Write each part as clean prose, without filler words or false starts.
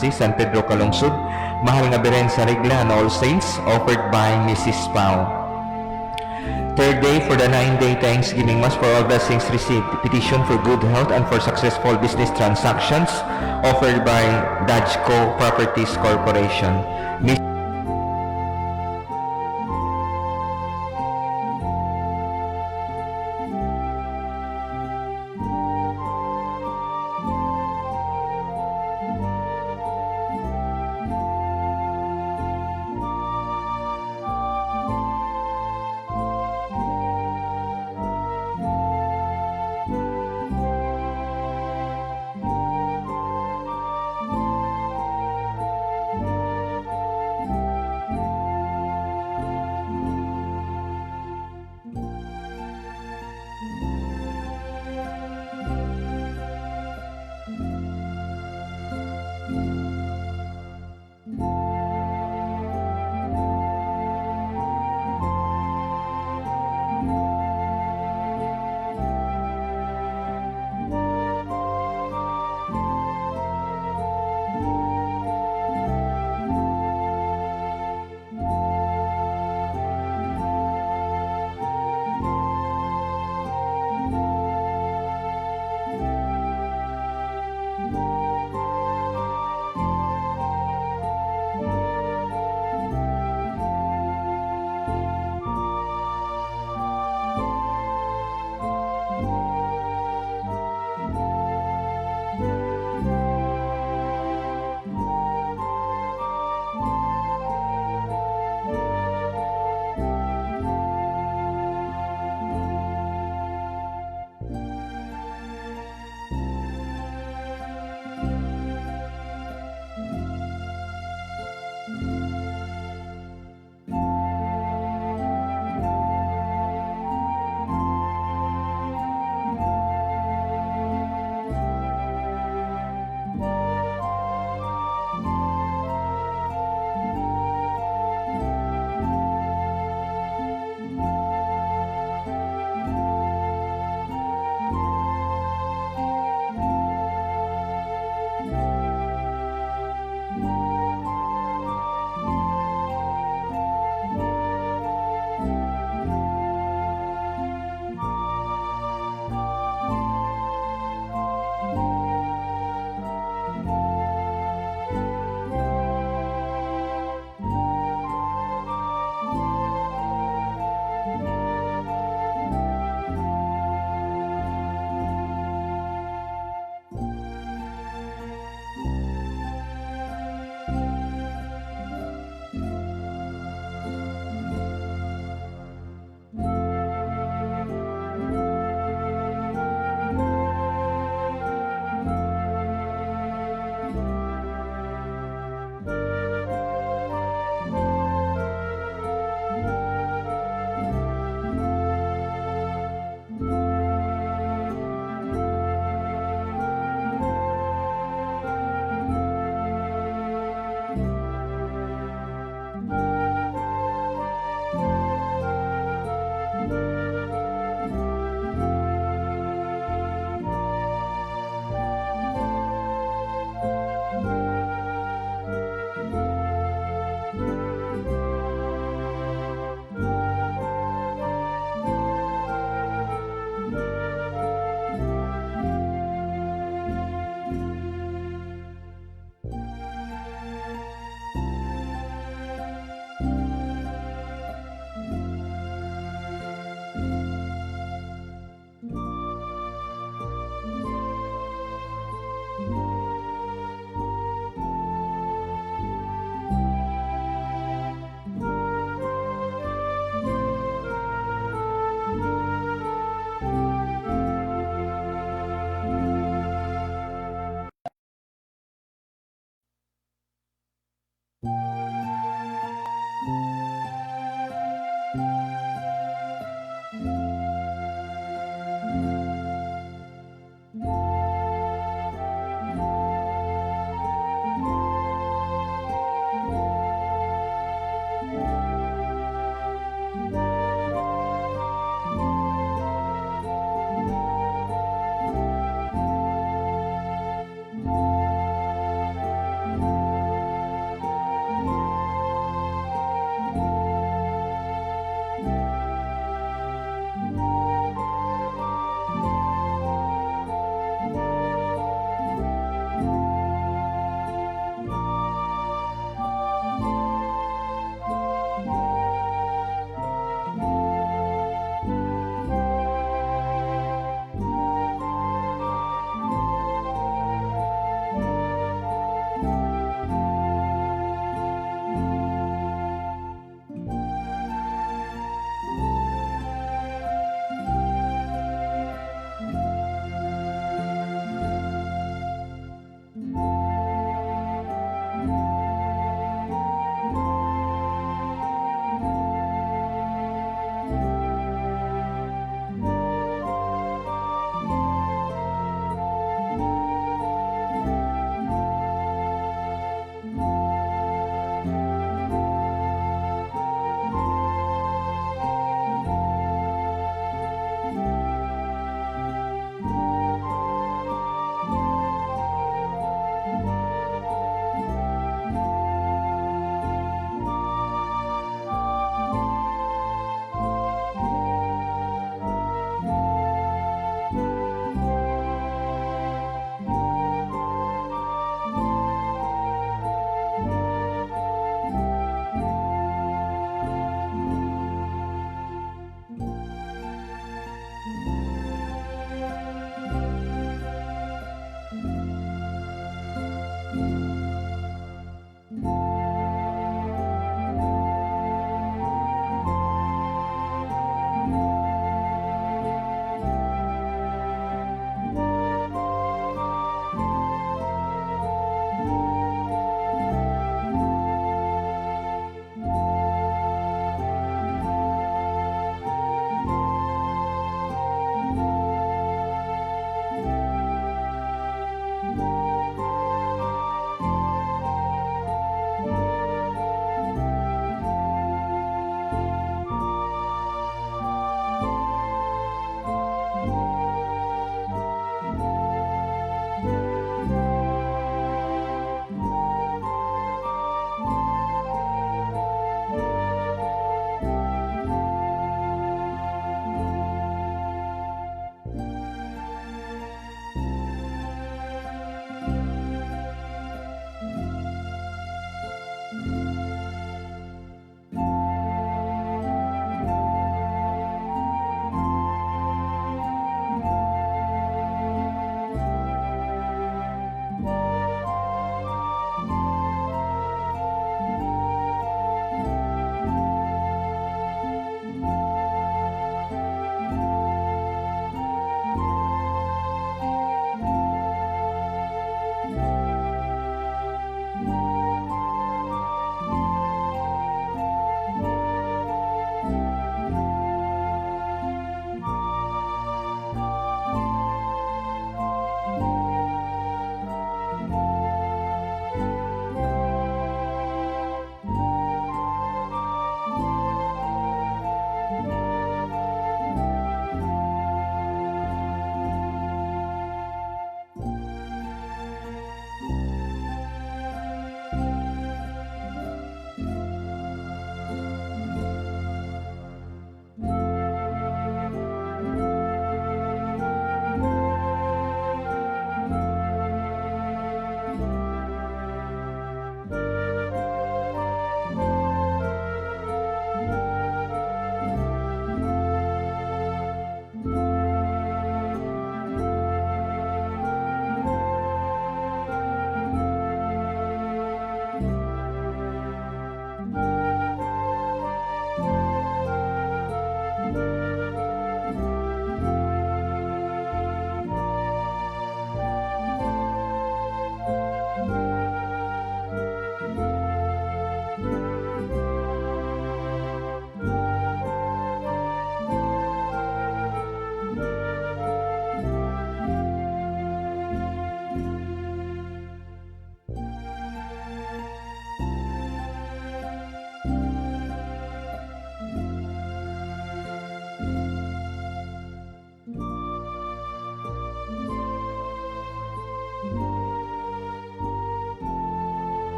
Mercy, San Pedro Calungsod, Mahal nga Birhen sa Regla and All Saints, offered by Mrs. Pao. Third day for the 9-day Thanksgiving Mass for all blessings received, petition for good health and for successful business transactions, offered by Dajco Properties Corporation. Miss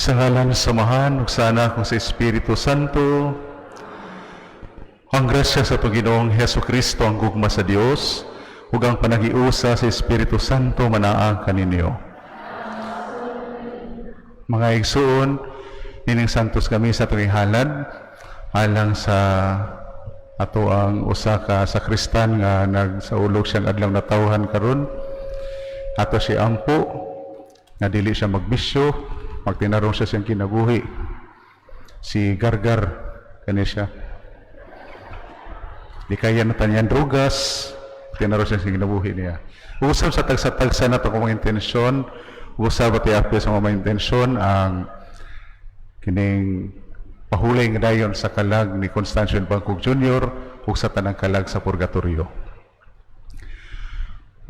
Sa ngalan sa Amahan, ug sa Anak, ug sa Espiritu Santo, ang grasya sa Panginoong Heso Kristo, ang gugma sa Dios, ug ang panaghiusa sa Espiritu Santo manaa kaninyo. Mga igsuon, nining santos nga misa atong ihalad alang sa ato ang usa ka sakristan nga nagsaulog siyang adlaw natawhan karon. Ato si ampo nga dili siya magbisyo, magtinarong siya siyang kinabuhi. Si Gargar kani siya. Di kaya na tanyan drugas, tinarong siya siyang kinabuhi niya. Usab sa tagsa-tagsa na to kung mga intensyon, usab at iapil sa mga intensyon ang kining pahulay nga dayon sa kalag ni Constancio Bangkog Jr. ug sa tanang kalag sa purgatorio.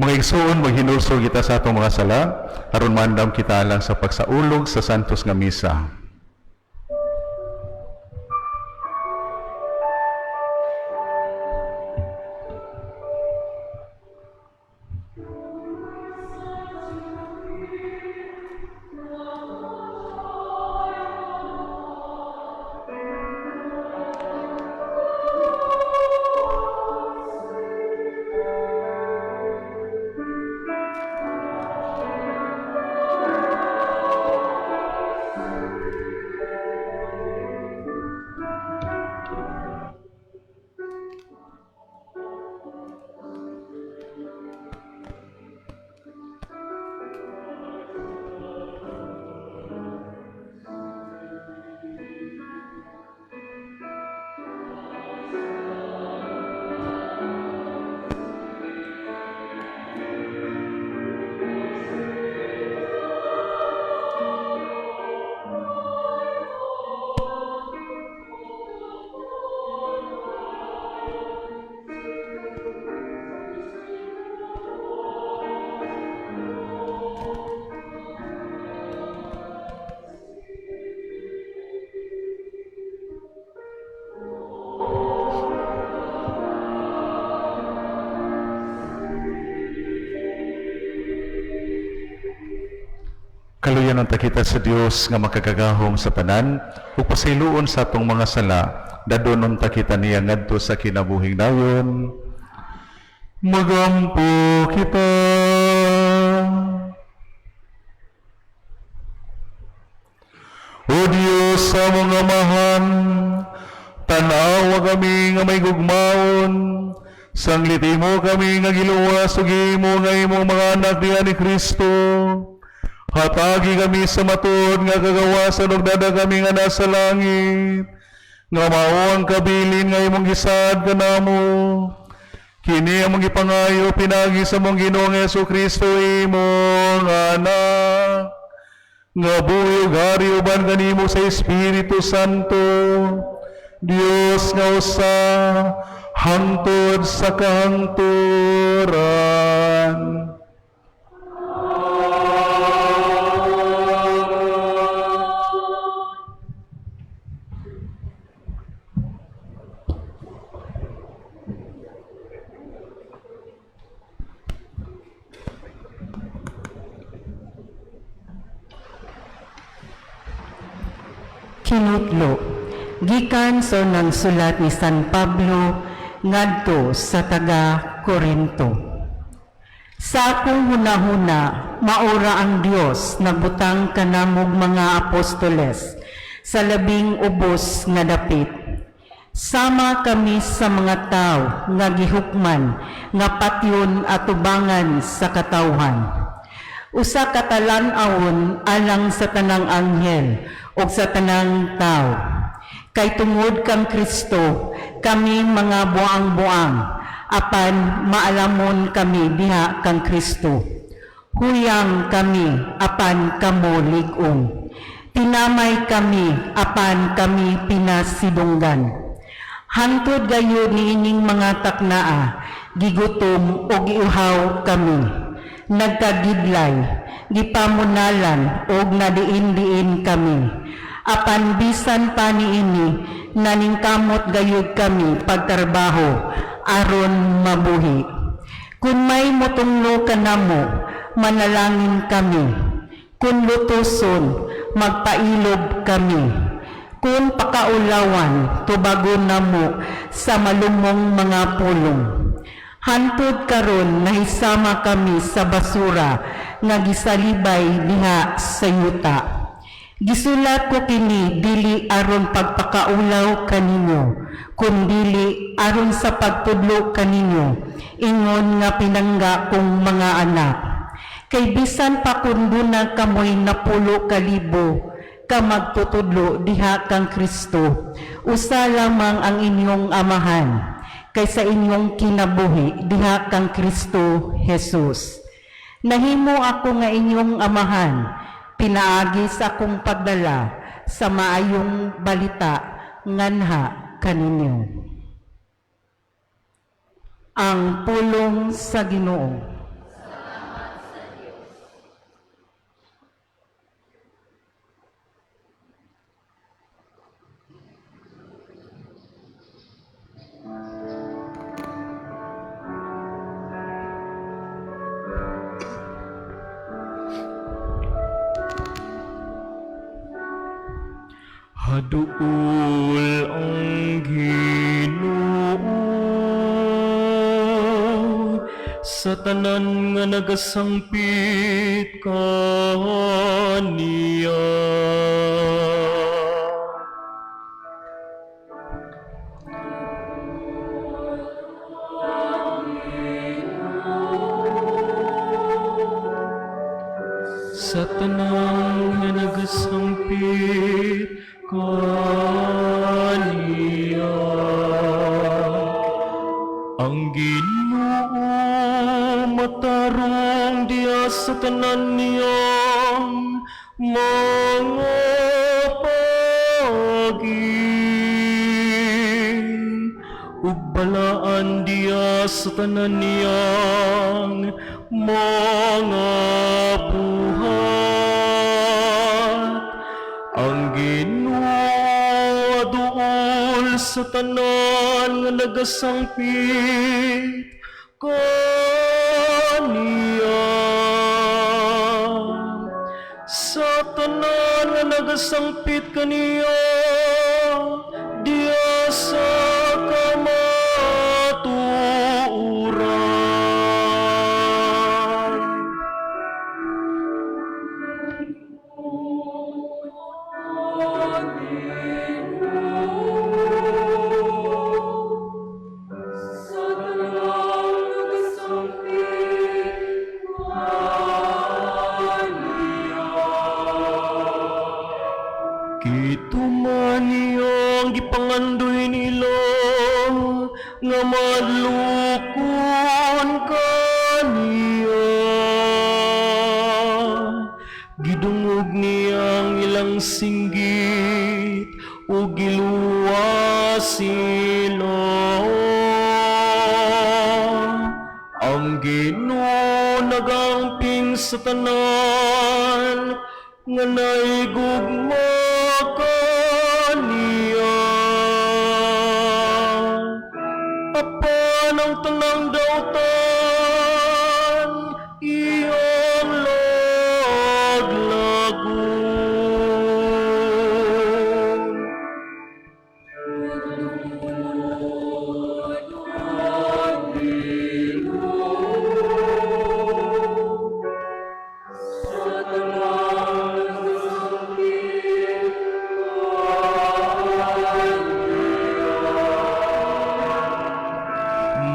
Mga igsuon, maghinulsol kita sa atong mga sala aron maandam kita alang sa pagsaulog sa santos nga misa. Kaluyan unta kita sa Dios nga makagagahom sa tanan ug pasayloon sa atong mga sala, dadon unta kita niya ngadto sa kinabuhing dayon. Magampo kita. O Dios sa mga amahan, tan-awa kami nga may gugmaon, sangliti mo kami nga giluwas ug himo nga imong mga anak diha ni Kristo. Hatagi kami sa matuod nga kagawasan ug dada kami nga nasa langit, nga mao ang kabilin nga imong gisaad kanamo. Kini among gipangayo pinagi sa among Ginoong Hesus Kristo, imong anak, nga buhi ug hari uban kanimo sa Espiritu Santo, Dios nga usa hangtod sa kahangturan. Kinutlo, gikan sa unang sulat ni San Pablo ngadto sa taga Korinto. Sa akong hunahuna, maura ang Dios nagbutang kanamog mga apostoles sa labing ubos nga dapit. Sama kami sa mga tao nga gihukman nga patyon atubangan sa katawhan. Usa ka talan-awon alang sa tanang anghel ug sa tanang tao. Kay tungod kang Kristo, kami mga buang-buang, apan maalamon kami diha kang Kristo. Huyang kami, apan kamo lig-on. Tinamay kami, apan kami pinasidunggan. Hantod gayud niining mga taknaa, gigutom o giuhaw kami. Nagkagidlay, gipamunalan og nadiin-diin kami. Apan bisan pa niini, naningkamot gayud kami pagtrabaho aron mabuhi. Kung may motunglo kanamo, manalangin kami. Kung lutuson, magpailob kami. Kung pakaulawan, tubagon namo sa malumong mga pulong. Hantod karon nahisama kami sa basura nga gisalibay diha sa yuta. Gisulat ko kini dili aron pagpakaulaw kaninyo, kundili aron sa pagtudlo kaninyo, ingon nga pinangga kong mga anak. Kay bisan pa kun duna kamoy 10,000 ka magtutudlo diha kang Kristo, usa lamang ang inyong amahan, kaysa inyong kinabuhi diha kang Kristo Jesus. Nahimo ako nga inyong amahan, pinaagi sa akong pagdala sa maayong balita nganha kaninyo. Ang pulong sa Ginoo. Haduol ang Ginoo sa tanan nga nagasangpit kaniya. Sa tanan nga nagasangpit kaniya. Ang Ginoo matarong diya sa tanan niyang mga pagi, ug balaan diya sa tanan niyang mga buhat. Ang Ginoo duol sa tanan nga nagasangpit kaniya. Sa tanan nga nagasangpit kaniya, diya sa kamatuoran. Kituman niya ang gipangandoy nila nga madlukon kaniya. Gidungog niya ang ilang singgit ug giluwas sila. Ang Ginoo nagamping sa tanan nga naigugma kaniya. Apan ang tanang dautan iyang laglagon.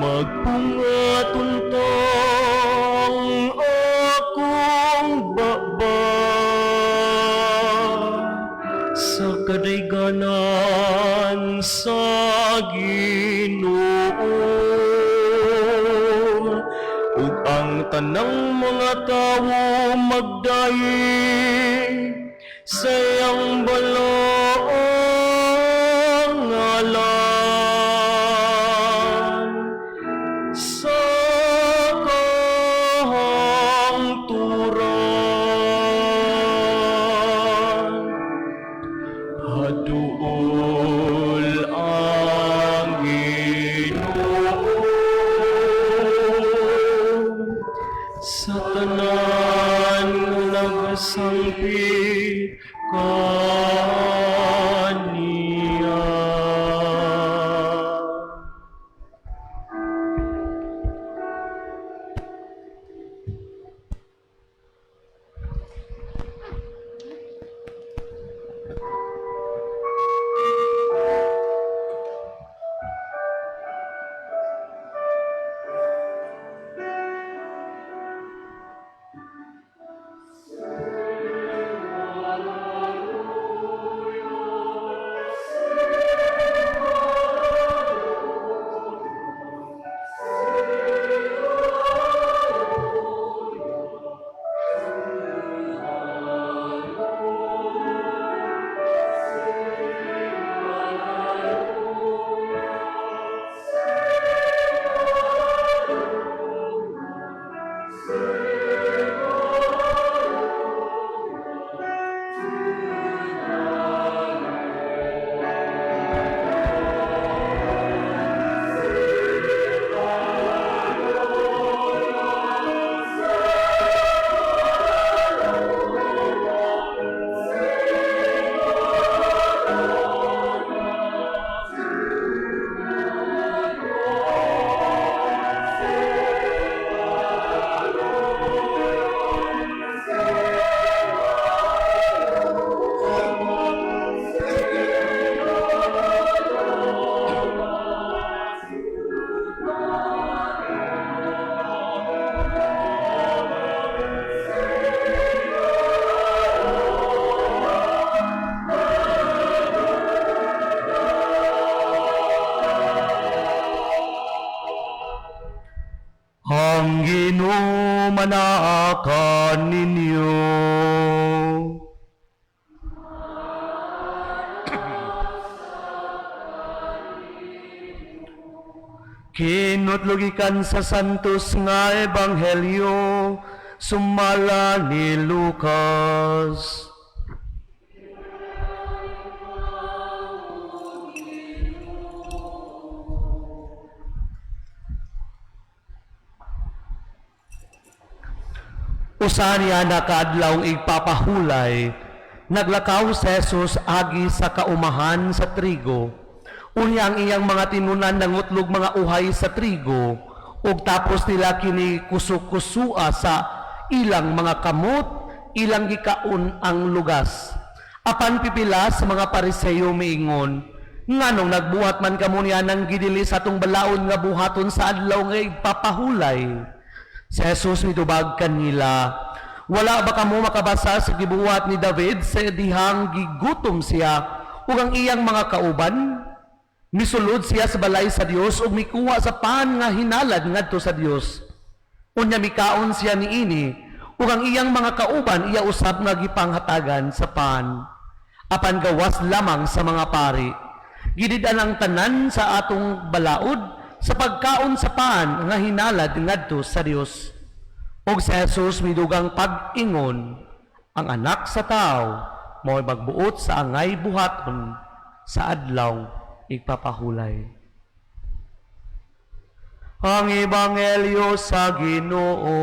Magpungaton tong akong baba sa kadayganan sa Ginoo, ug ang tanang mga tawo magdayi sa iyang balaang ngalan sa kahangturan. Haduol ang Ginoo sa tanan nga nagasangpit. Ang Ginoo manaa kaninyo. Kinutlo gikan sa Santos nga Ebanghelyo sumala ni Lucas. Usa niya nakaadlawng igpapahulay, naglakaw si Jesus agi sa kaumahan sa trigo. Unya ang iyang mga tinunan nangutlog mga uhay sa trigo, ug tapos nila kini kusukusua sa ilang mga kamot, ilang gikaon ang lugas. Apan pipila sa mga Pariseyo miingon, "Nganong nagbuhat man kamo niya ng gidili sa atong balaod nga buhaton sa adlaw nga igpapahulay?" Si Jesus mitubag kanila, "Wala ba kamo makabasa sa gibuhat ni David sa dihang gigutom siya ug ang iyang mga kauban? Misulod siya sa balay sa Dios ug mikuha sa pan nga hinalad ngadto sa Dios. Unya mikaon siya niini ug ang iyang mga kauban iya usab nga gipanghatagan sa pan. Apan gawas lamang sa mga pari. Gidid-an ang tanan sa atong balaod sa pagkaon sa pan nga hinalad ngadto sa Dios." Ug si Jesus midugang pag-ingon, "Ang Anak sa Tao mao'y magbuot sa angay buhaton sa adlaw igpapahulay." Ang Ebanghelyo sa Ginoo.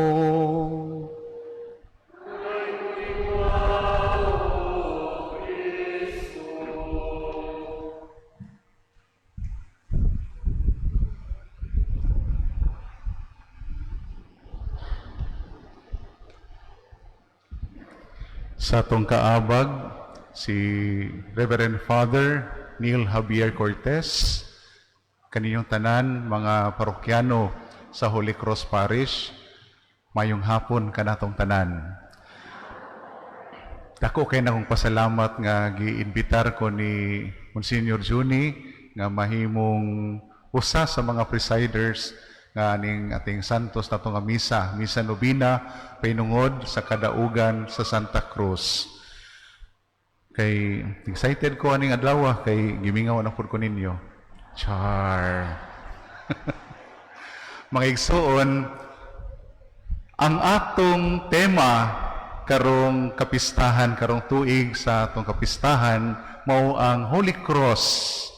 Sa atong kaabag, si Reverend Father Neil Javier Cortez, kaninyong tanan, mga parokyano sa Holy Cross Parish, mayong hapon kanatong tanan. Dako kay nakong pasalamat nga giimbitar ko ni Monsignor Juni nga mahimong usa sa mga presiders nga aning ating Santos nato nga misa, Misa Nobina, pahinungod sa kadaugan sa Santa Cruz. Kay excited ko aning adlaw kay gimingaw na pud ko ninyo. Char. Mga igsoon, ang atong tema karong kapistahan, karong tuig sa atong kapistahan, mao ang Holy Cross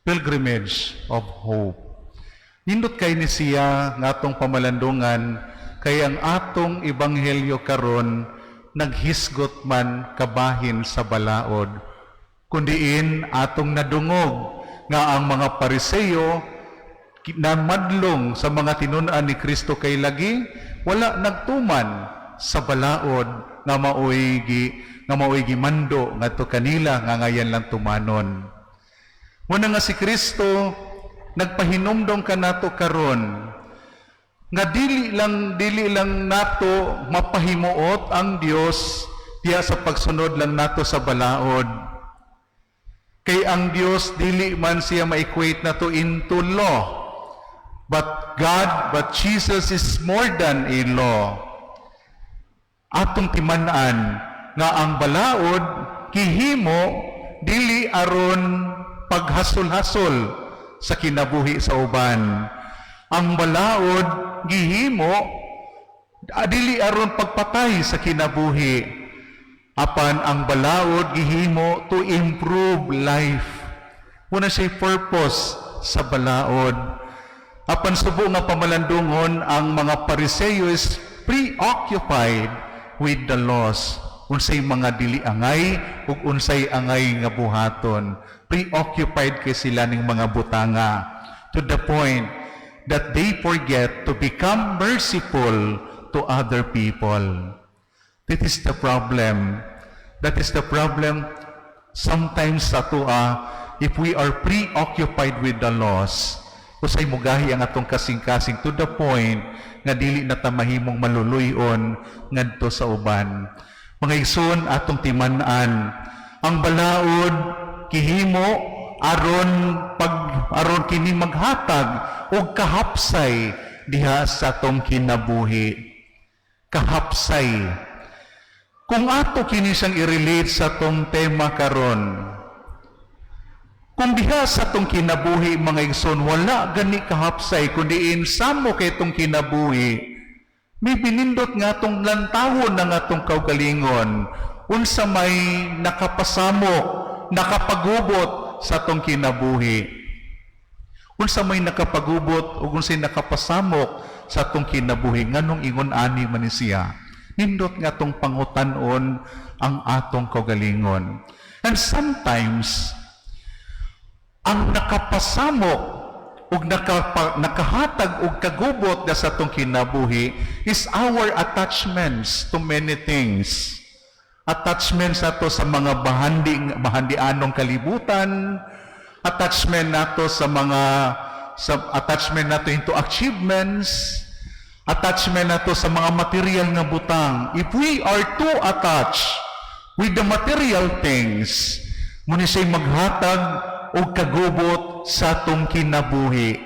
Pilgrimage of Hope. Nindot kay ni siya nga atong pamalandungan kay ang atong ebanghelyo karon naghisgot man kabahin sa balaod, kundiin atong nadungog nga ang mga Pariseyo namadlong sa mga tinun-an ni Kristo kay lagi wala nagtuman sa balaod nga maoy gimando ngadto kanila nga ngayan lang tumanon. Muna nga si Kristo nagpahinumdom kanato karon nga dili lang nato mapahimuot ang Dios diya sa pagsunod lang nato sa balaod. Kay ang Dios dili man siya ma-equate nato into law. But God, but Jesus is more than a law. Atong timan-an nga ang balaod gihimo dili aron paghasol-hasol sa kinabuhi sa uban. Ang balaod gihimo dili aron pagpatay sa kinabuhi. Apan ang balaod gihimo to improve life. Muna siya purpose sa balaod. Apan subo nga pamalandungon, ang mga Pariseyo is preoccupied with the laws. Unsay mga dili angay ug unsay angay nga buhaton. Preoccupied kay sila ning mga butanga to the point that they forget to become merciful to other people. That is the problem. That is the problem sometimes sa atoa if we are preoccupied with the laws. Usay mugahi ang atong kasing-kasing to the point nga dili na ta mahimong maluluyon ngadto sa uban. Mga igsoon, atong timan-an ang balaod gihimo aron pag aron kini maghatag og kahapsay diha sa atong kinabuhi. Kahapsay. Kung ato kini siyang i-relate sa atong tema karon, kung diha sa atong kinabuhi, mga igsoon, wala gani kahapsay, kundi samok kay atong kinabuhi, may binindot nga atong lantawon ng atong kaugalingon, unsa may nakapasamok, nakapagubot sa atong kinabuhi. Unsa may nakapagubot ug unsay nakapasamok sa atong kinabuhi? Nganong ingon ani man ni siya? Nindot nga atong pangutan-on ang atong kaugalingon. And sometimes ang nakapasamok ug nakahatag og kagubot na sa atong kinabuhi is our attachments to many things. Attachments nato sa mga bahandianong kalibutan, attachment nato sa mga sa attachment nato into achievements, attachment nato sa mga material nga butang. If we are too attached with the material things, mao ni siya'y maghatag og kagubot sa atong kinabuhi.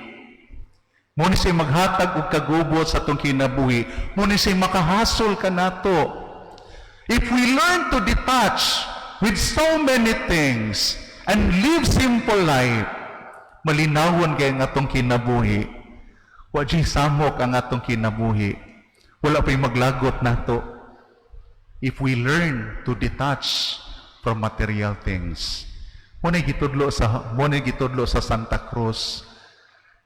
Mao ni siya'y maghatag og kagubot sa atong kinabuhi. Mao ni siya'y makahasol kanato. If we learn to detach with so many things and live simple life, malinawon kay ang atong kinabuhi. Wa jud samok ang atong kinabuhi. Wala pa'y maglagot nato. If we learn to detach from material things. Mao gitudlo sa Santa Cruz.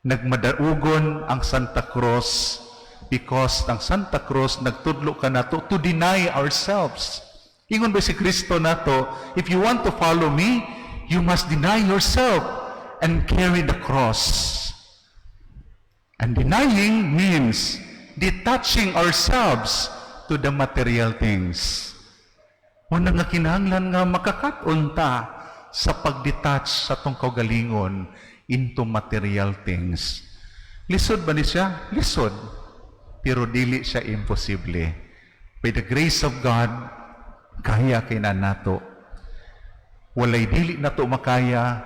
Nagmadaugon ang Santa Cruz because ang Santa Cruz nagtudlo kanato to deny ourselves. Ingon ba si Kristo nato, "If you want to follow me, you must deny yourself and carry the cross." And denying means detaching ourselves to the material things. Una nga kinahanglan nga makakat-on ta sa pagdetach sa atong kaugalingon into material things. Lisod ba ni siya? Lisod. Pero dili siya imposible. By the grace of God, kaya kay na nato. Walay dili nato makaya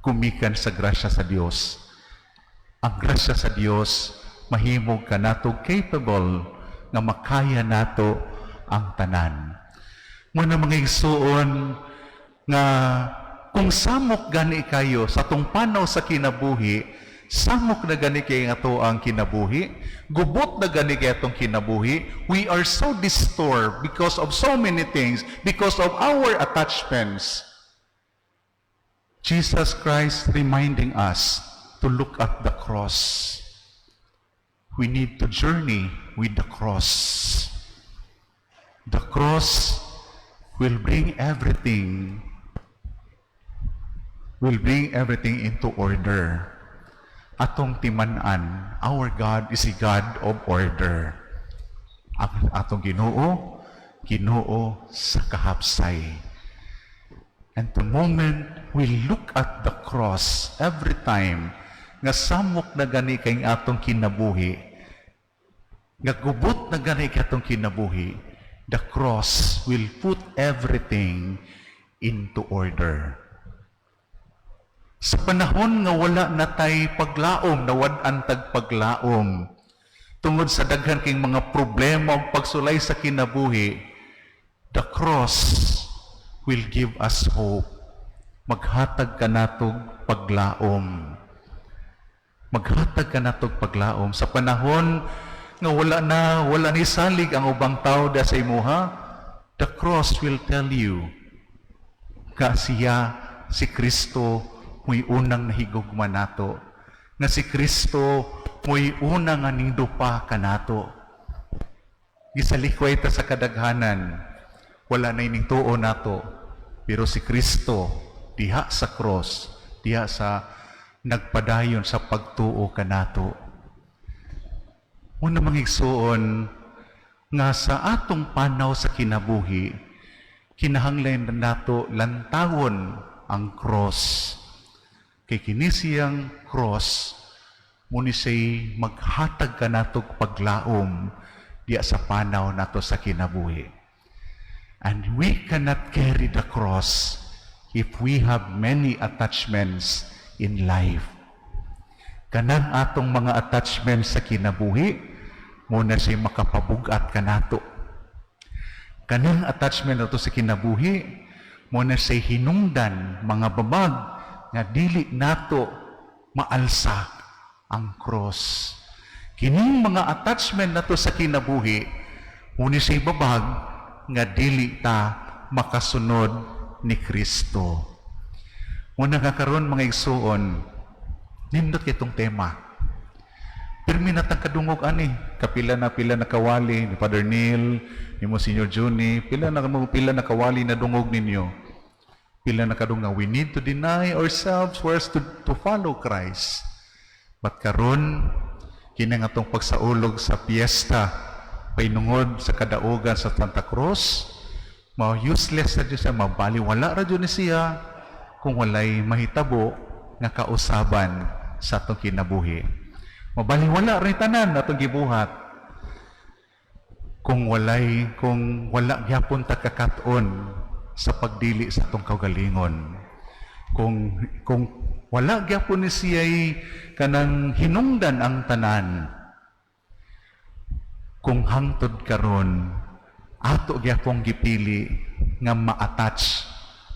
gumikan sa grasya sa Dios. Ang grasya sa Dios mahimog kanato capable nga makaya nato ang tanan. Mao na, mga igsuon, nga kung samok gani kayo sa atong panaw sa kinabuhi, samok na gani kay nga ato ang kinabuhi, gubot na gani kay atong kinabuhi, we are so disturbed because of so many things, because of our attachments. Jesus Christ reminding us to look at the cross. We need to journey with the cross. The cross will bring everything into order. Atong timan-an, our God is a God of order. Ang atong Ginoo, Ginoo sa kahapsay. And the moment we look at the cross every time nga samok na gani kay atong kinabuhi, nga gubot na gani kay atong kinabuhi, the cross will put everything into order. Sa panahon nga wala na tay paglaom, nawad-an tag paglaom, tungod sa daghan king mga problema ug pagsulay sa kinabuhi, the cross will give us hope. Maghatag kanatog paglaom. Maghatag kanatog paglaom sa panahon nga wala ni salig ang ubang tao da sa imuha. The cross will tell you ka siya, si Kristo, mo'y unang nahigugma nato, nga si Kristo mo'y unang nga ningdupa kanato. Gisalikway ta sa kadaghanan, wala na ining tuo nato, pero si Kristo diha sa cross, diha sa nagpadayon sa pagtuo kanato. Mao na, mga igsuon, nga sa atong panaw sa kinabuhi, kinahanglan nato lantawon ang cross. Kay kini siyang cross, mao ni siya'y maghatag kanatog paglaom diya sa panaw nato sa kinabuhi. And we cannot carry the cross if we have many attachments in life. Kanang atong mga attachment sa kinabuhi, mao na siya makapabugat kanato. Kanang attachment nato sa kinabuhi, mao na siya hinungdan, mga babag, nga dili nato maalsa ang cross. Kining mga attachment nato sa kinabuhi, mao ni siya babag nga dili ta makasunod ni Kristo. Muna nga karon, mga igsuon, nindot kitong tema. Pirmi na tang kadungog ani, kapila na pila na kawali ni Father Neil, ni Monsignor Juni, pila na mo pila na kawali na dungog ninyo. Pila na kadungog nga we need to deny ourselves for us to follow Christ. But karon, kini nga atong pagsaulog sa piyesta painungod sa kadaugan sa Santa Cruz, mao useless na jud siya, mabaliwala ra jud ni siya kung walay mahitabo nga kausaban sa atong kinabuhi. Mabaliwala rin tanan atong gibuhat kung wala gyapon ta kakat-on sa pagdili sa atong kaugalingon. Kung wala gyapon ni siya'y kanang hinungdan ang tanan, kung hangtod karon ato gyapong gipili nga ma-attach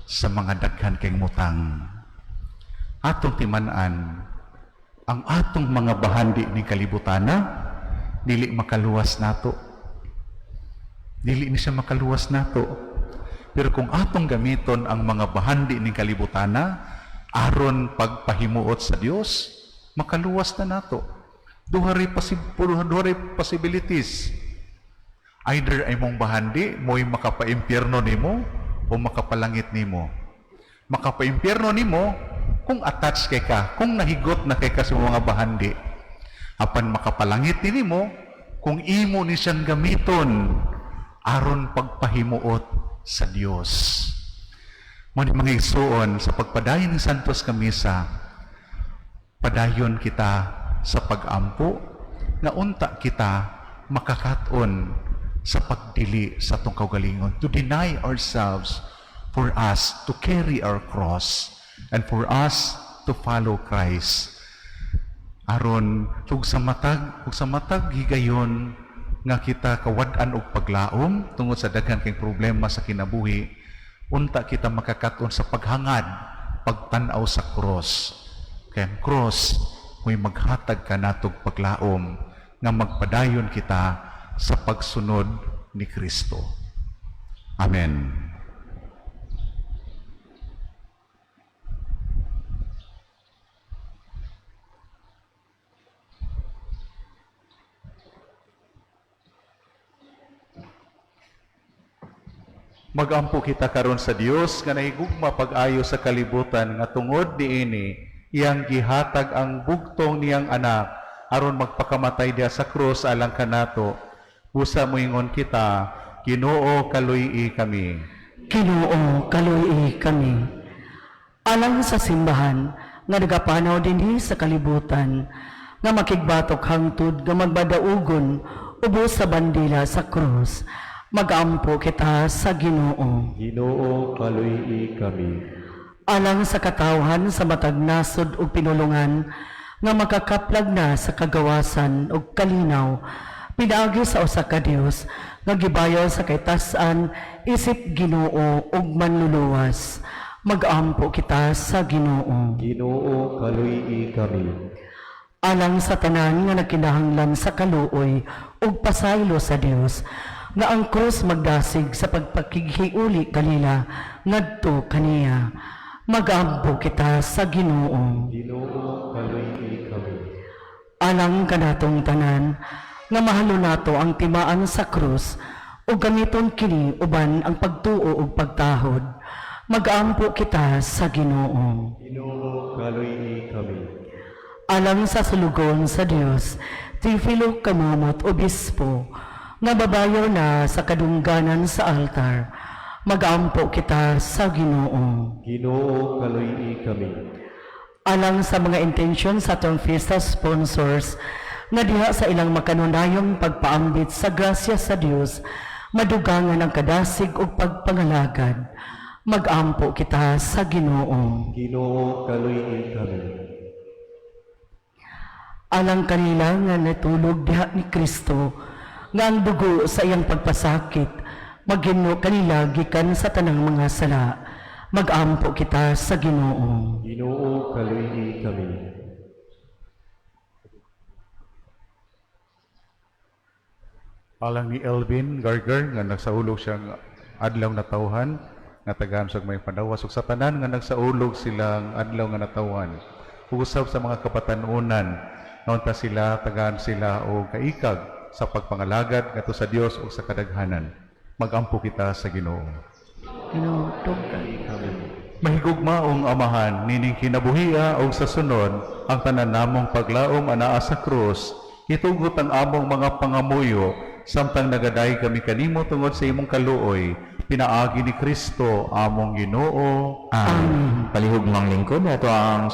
sa mga daghan kay mutang. Atong timan-an ang atong mga bahandi ni kalibutana, dili makaluwas nato. Dili ni siya makaluwas nato. Pero kung atong gamiton ang mga bahandi ni kalibutana aron pagpahimuot sa Dios, makaluwas na nato. Duha ray possibilities. Either ay mong bahandi mo'y makapaimpyerno nimo o makapalangit nimo. Makapaimpyerno nimo kung attached kay ka, kung nahigot na kay ka sa mga bahandi. Apan makapalangit nimo kung imo ni siyang gamiton aron pagpahimuot sa Dios. Mao ni, mga igsuon, sa pagpadayon ng Santos nga Misa, padayon kita sa pagampo nga unta kita makakat-on sa pagdili sa atong kaugalingon, to deny ourselves for us to carry our cross and for us to follow Christ, aron ug sa matag higayon nga kita kawad-an og paglaom tungod sa daghan kay problema sa kinabuhi, unta kita makakat-on sa paghangad, pagtan-aw sa cross, kay ang cross mo'y maghatag kanatog paglaom nga magpadayon kita sa pagsunod ni Kristo. Amen. Magampo kita karon sa Dios nga nahigugma pag-ayo sa kalibutan nga tungod niini iyang gihatag ang bugtong niyang anak aron magpakamatay diha sa krus alang kanato. Busa moingon kita, Ginoo, kaluy-i kami. Ginoo, kaluy kami. Alang sa simbahan nga nagapanaw dinhi sa kalibutan nga makigbatok hangtod nga magbadaugon ubos sa bandila sa krus, magampo kita sa Ginoo. Ginoo, kaluy-i kami. Alang sa katawhan sa matag nasod ug pinulungan nga makakaplag na sa kagawasan ug kalinaw pinaagi sa usa ka Dios nga gibayaw sa kaytas-an isip Ginoo ug Manluluwas, magampo kita sa Ginoo. Ginoo, kaluy-i kami. Alang sa tanan nga nagkinahanglan sa kaluoy ug pasaylo sa Dios nga ang krus magdasig sa pagpakighiuli kanila ngadto kaniya, magampo kita sa Ginoo. Ginoo, kaluy-i kami. Alang kanatong tanan nga mahalo nato ang timaan sa krus ug gamiton kini uban ang pagtuo ug pagtahod, magampo kita sa Ginoo. Ginoo, kaluy-i kami. Alang sa sulugon sa Dios, Teofilo Camomot, Obispo, nga babayo na sa kadungganan sa altar, magampo kita sa Ginoo. Ginoo, kaluy-i kami. Alang sa mga intensyon sa atong fiesta sponsors, nga diha sa ilang makanunayong pagpaambit sa grasya sa Dios, madugangan ang kadasig ug pagpangalagad, magampo kita sa Ginoo. Ginoo, kaluy-i kami. Alang kanila nga natulog diha ni Kristo, nga ang dugo sa iyang pagpasakit, maghimno kanila gikan sa tanang mga sala. Magampo kita sa Ginoo. Ginoo, kaluy-i kami. Alang ni Elvin Gargar nga nagsaulog siyang adlaw natawhan nga tagaan sa may panawas ug sa tanan nga nagsaulog silang adlaw nga natawhan, ug usab sa mga kapatanunan naunta sila tagaan sila og kaikag sa pagpangalagad ngadto sa Dios ug sa kadaghanan. Magampo kita sa Ginoo. Ginoo, tugay. Mahigugmaong Amahan, nining kinabuhia og sa sunod ang tanan namong paglaom anaa sa krus, itugot ang among mga pangamuyo samtang nagaday kami kanimo tungod sa imong kaluoy, pinaagi ni Kristo among Ginoo. Amen. Palihog mang lingkod, ato ang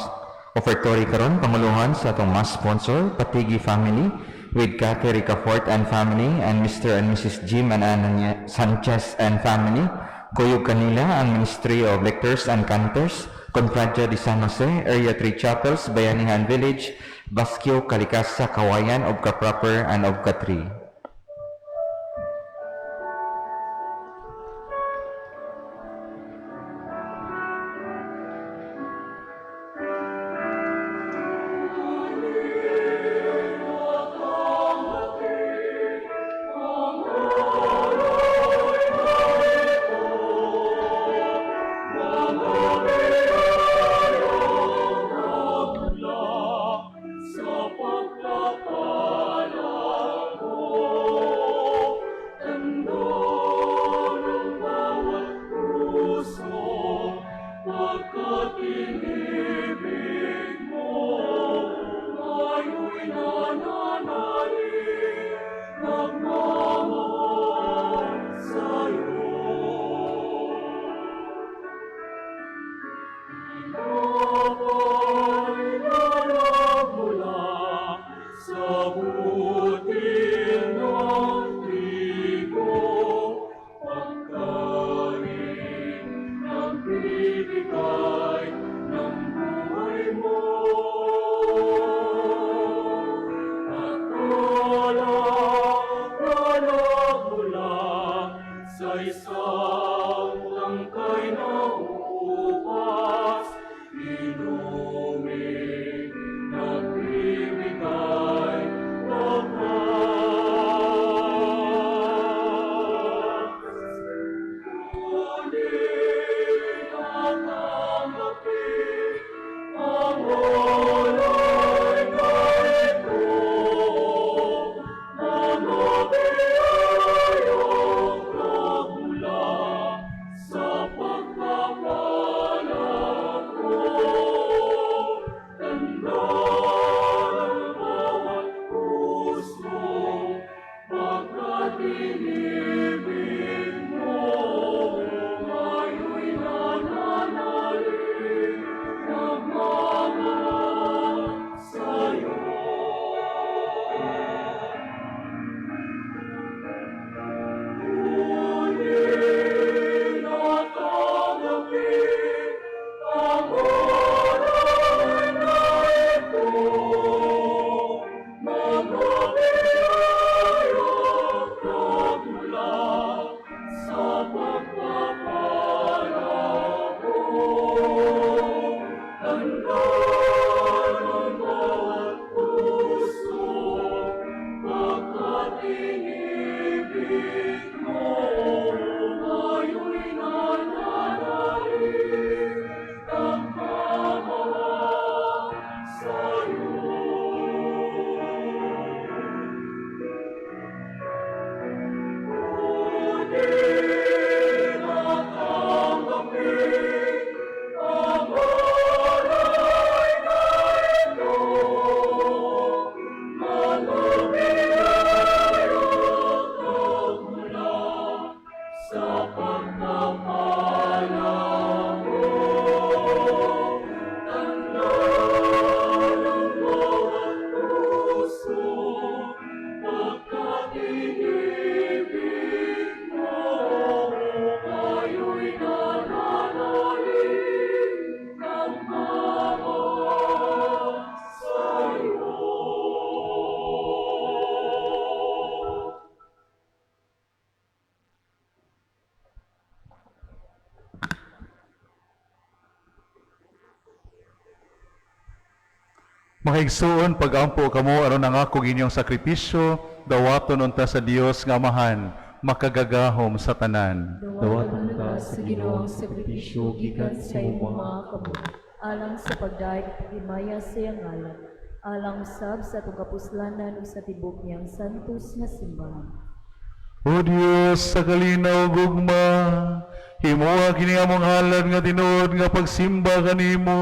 offertory karon panguluhan sa atong mass sponsor, Patigi Family, with Cathy Ricafort and family, and Mr. and Mrs. Jim and Ana Sanchez and family. Kuyog kanila ang Ministry of Lectors and Cantors, Confradia de San Jose, Area 3 Chapels, Bayanihan Village, Basquio, Kalikasa, Kawayan, Obka Proper, and Obka 3. Mga igsuon, pag-ampo kamo aron ang akong inyong sakripisyo, dawaton unta sa Dios nga Amahan, makagagahom sa tanan. Dawaton ka sa Ginoo ang sakripisyo gikan sa imong mga kamot, alang sa pagdayeg ug paghimaya sa iyang ngalan, alang usab sa atong kapuslanan ug sa tibok niyang santos nga simbahan. O Dios, sa kalinaw ug gugma, himoa kini among halad nga tinuod nga pagsimba kanimo,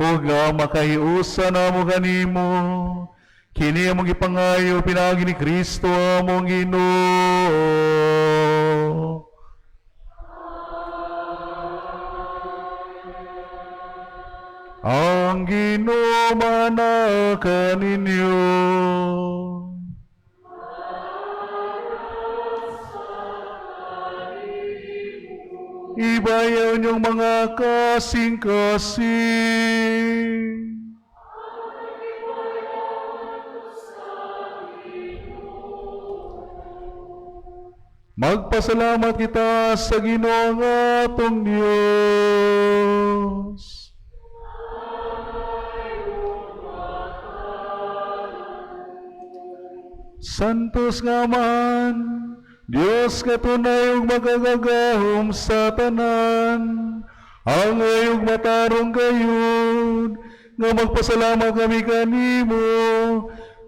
ug nga makahiusa namo kanimo. Kini among gipangayo pinaagi ni Kristo among Ginoo. Ang Ginoo maanaa kaninyo. Ibayaw niyong mga kasing-kasing. Magpasalamat kita sa Ginoo nga atong Dios. Santos nga man, Dios katunay ug makagagahom sa tanan, ang iyong matarong gayud, nga magpasalamat kami kanimo,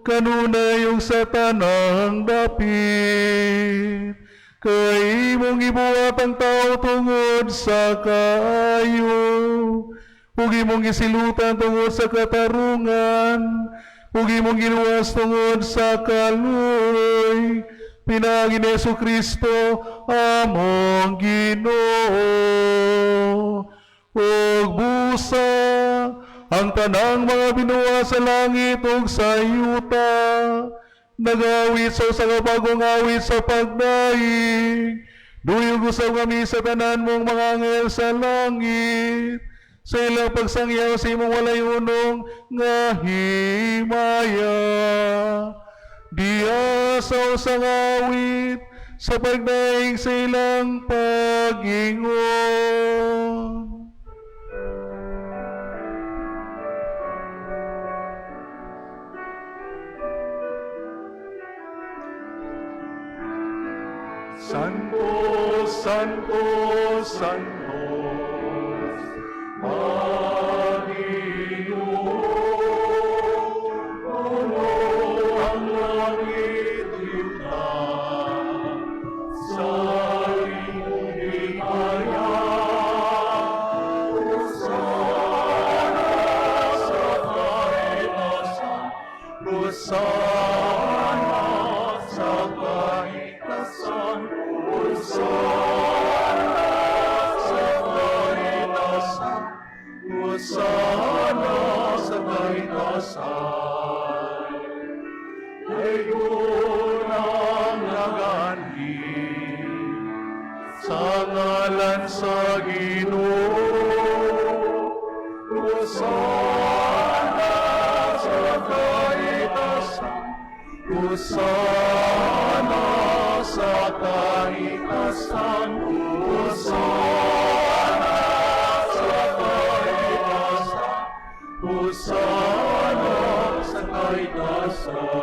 kanunay ug sa tanang dapit. Kay imong gibuhat ang tao tungod sa kaayo, ug imong gisilutan tungod sa katarungan, ug imong giluwas tungod sa kaluoy, pinaagi ni Hesus Kristo among Ginoo. Ug busa ang tanang mga binuwa sa langit ug sa yuta, nagawit sa usa ka bagong awit sa pagdaig. Duyog usab kami sa tanan mong mga anghel sa langit, sa ilang pagsangyaw sa imong walay unong nga himaya. Diya sa usang awit sa pagdaig sa ilang pag-ingon. Santo, Santo, Santo, Panginoon, puno ang langit yuta, sa iyong himaya. Hosana sa kaitasan, Hosana sa kaitasan, Hosana sa kaitasan, Hosana sa kaitasan. Dayon ang naganhi sa ngalan sa Ginoo. Hosana sa kaitasan, Hosana sa kaitasan, Hosana sa kaitasan, Hosana sa kaitasan.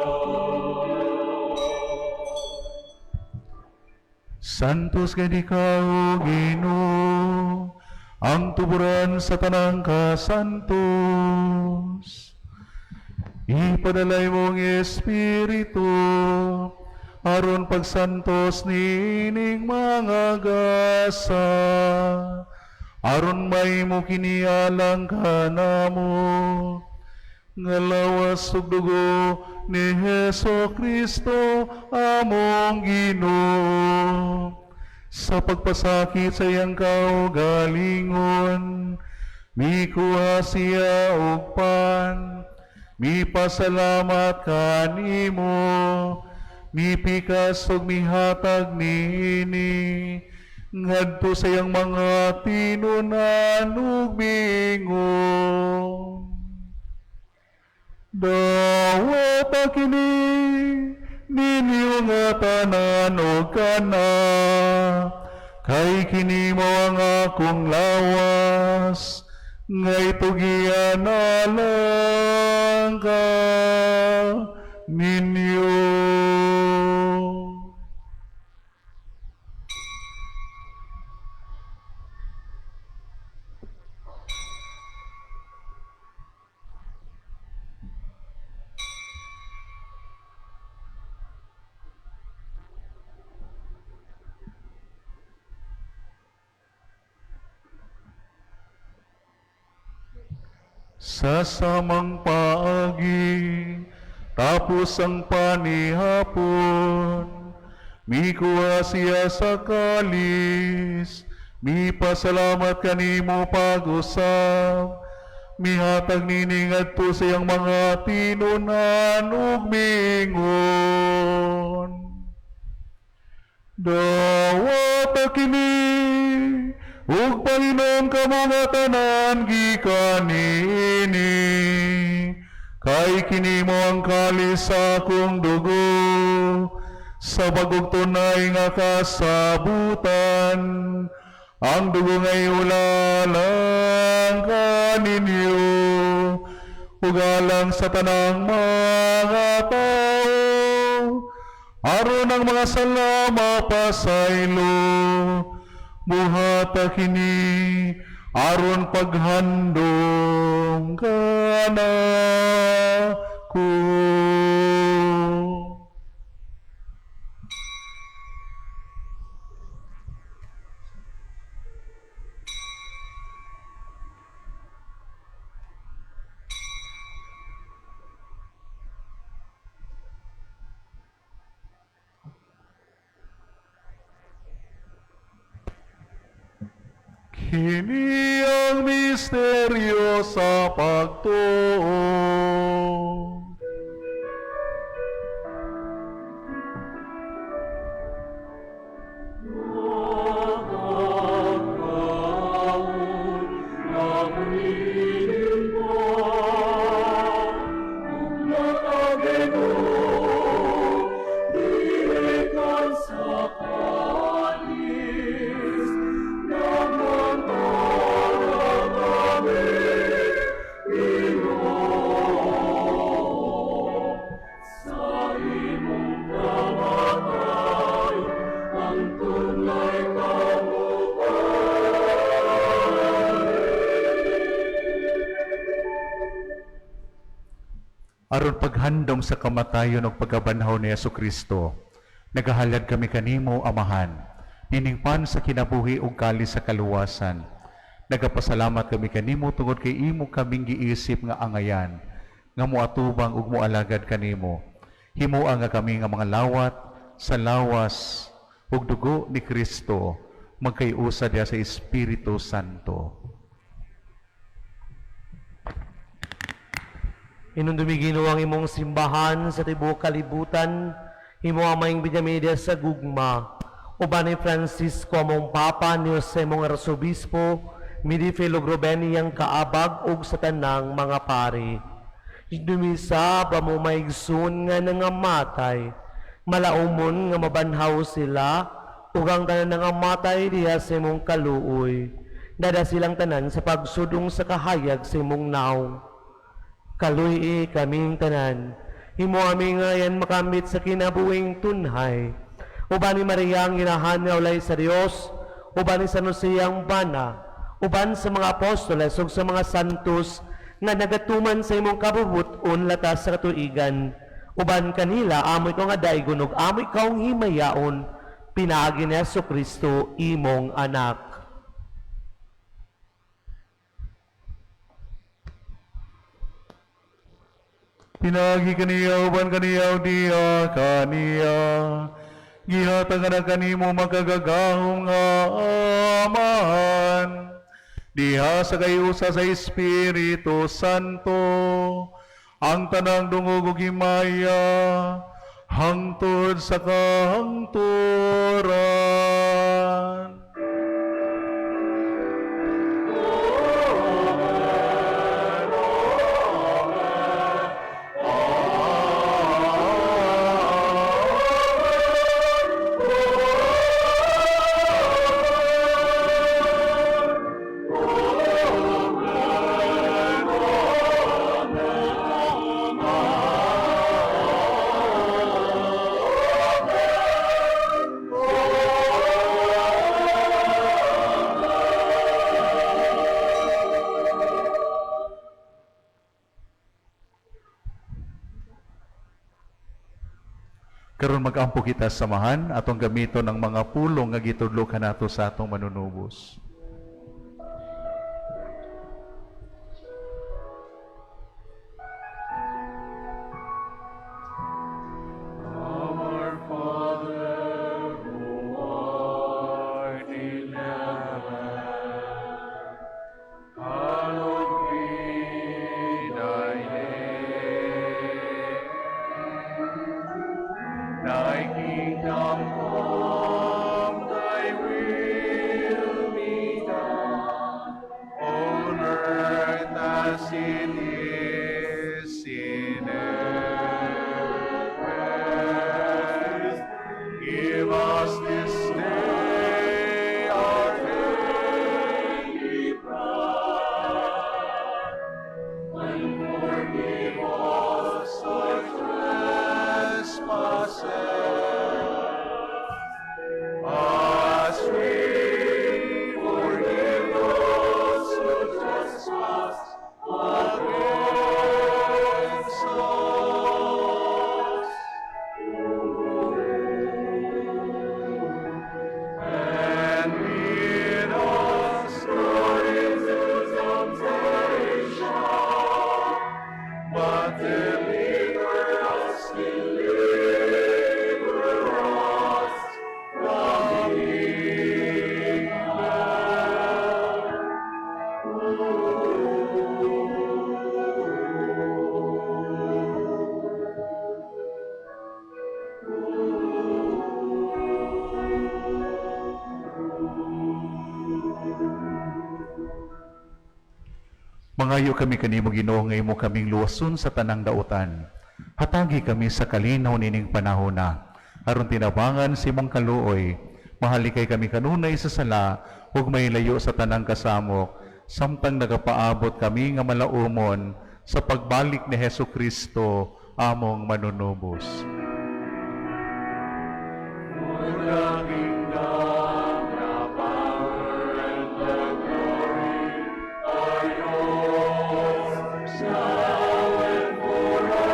Santos kay ikaw, O Ginoo, ang tuburan sa tanang kasantos. Ipadalay mong Espiritu, aron pagsantos niining mga gasa, aron may mo kinialang kanamo, nga lawas ug dugo ni Heso Kristo among Ginoo. Sa pagpasakit sa iyang kaugalingon, mikuha siya og pan, mipasalamat kanimo, mipikas ug mihatag niini, ngadto sa iyang mga tinunan ug mingon. Dawata kini ninyo nga tanan og kana, kay kini mo ang akong lawas Nga itugian alang ka ninyo. Sa samang paagi, tapos ang panihapon, mikuha siya sa kalis, mipasalamat kanimo pag-usap, mihatag nini ngadto sa iyang mga tinunan ug miingon. Dawata kini ug Panginoon kamo nga tanan gikan niini. Kay kini mo ang kalis sa akong dugo sa bagong tunay nga kasabutan. Ang dugo ngay ulalang kaninyo ug alang sa tanang mga tao aron ang mga sala mapasaylo, buhata kini aron paghandom kana ko. Kini ang misteryo sa pagtuo. Aron paghandom sa kamatayon ug pagkabanhaw ni Yesu Kristo, nagahalad kami kanimo, Amahan, niningpan sa kinabuhi ug kalis sa kaluwasan. Nagapasalamat kami kanimo tungod kay imo kaming giisip nga angayan, nga moatubang ug moalagad kanimo. Himoa nga kami nga mga lawat sa lawas ug dugo ni Kristo, magkayusa diha sa Espiritu Santo. Inundumi Ginoo ang imong simbahan sa tibuok kalibutan, himo ang maing binyamida sa gugma. Uban ni Francisco among Papa, ni Jose mong Arsobispo, Midifilo Ruben iyang kaabag ug sa tanang mga pari. Dumisa ba mo maigsoon nga nangamatay, malaumon nga mabanhaw sila, ug ang tanan nangamatay diha sa imong kaluoy. Dada silang tanan sa pagsudong sa kahayag sa imong naong. Kaluy kaming tanan. Himo aming ngayan makamit sa kinabuhing tunhay. Uban ni Maria ang inahan nga ulay sa Dios, uban ni San Jose ang bana, uban sa mga apostoles ug sa mga santos nga nagatuman sa imong kabubut-on latas sa katuigan. Uban kanila amoy ko nga daigon ug amoy kaong himayaon pinaagi ni Hesus Kristo imong anak. Pinagi kaniya uban kaniya diya kaniya. Gihatag na kanimo makagagahom nga Amahan. Diha sa kayusa sa Espiritu Santo, ang tanang dungog ug himaya hangtod sa kahangturan. Karon mag-ampo kita samahan atong gamiton ang mga pulong nga gitudlo kanato sa atong manunubos. Our Father who art in heaven, hallowed be thy name. Thy kingdom come, thy will be done, on earth as it is in heaven. Give us this day our daily bread, and forgive us our trespasses, as we forgive those who trespass against us. And lead us not into temptation, but deliver us from evil. Mangayo kami kanimo, Ginoo, nga imo kaming luwason sa tanang dautan. Hatagi kami sa kalinaw nining panahona. Aron tinabangan sa imong kaluoy, mahalikay kami kanunay sa sala ug mahilayo sa tanang kasamok samtang nagapaabot kami nga malaumon sa pagbalik ni Hesu Kristo among manunubos. For the kingdom, the power, and the glory are yours, now and forever.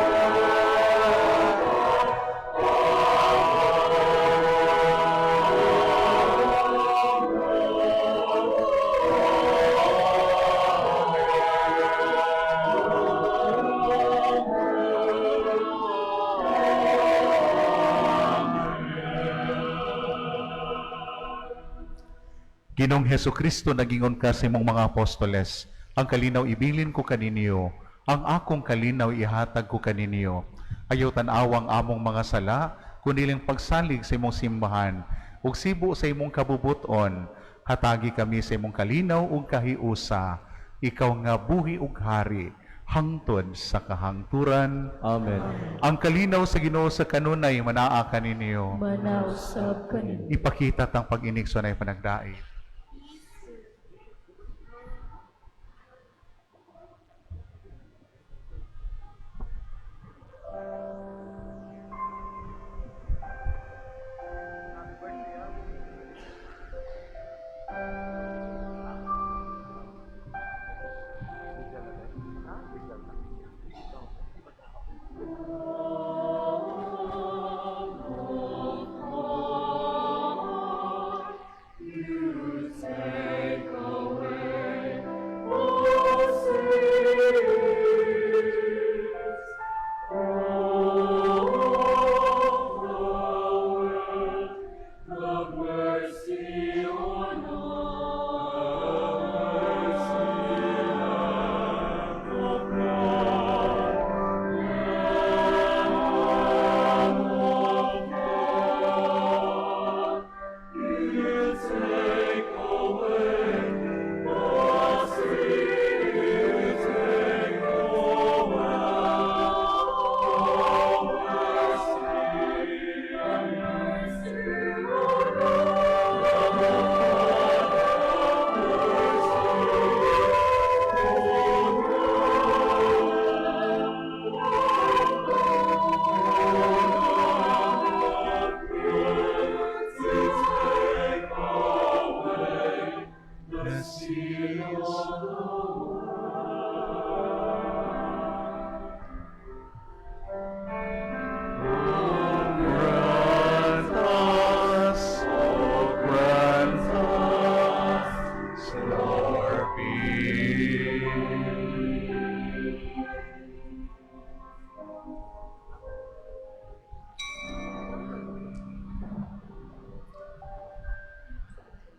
Ginoong Hesu Kristo, nagingon ka sa imong mga apostoles, "Ang kalinaw ibilin ko kaninyo, ang akong kalinaw ihatag ko kaninyo. Ayaw tan-awang among mga sala, kundi ang pagsalig sa imong simbahan, ug sibo sa imong kabubuton, hatagi kami sa imong kalinaw ug kahiusa, ikaw nga buhi ug hari hangtod sa kahangturan." Amen. Ang kalinaw sa Ginoo sa kanunay manaa kaninyo. Manaa usab kaninyo. Ipakita tang pag-inigsoonay panagdait.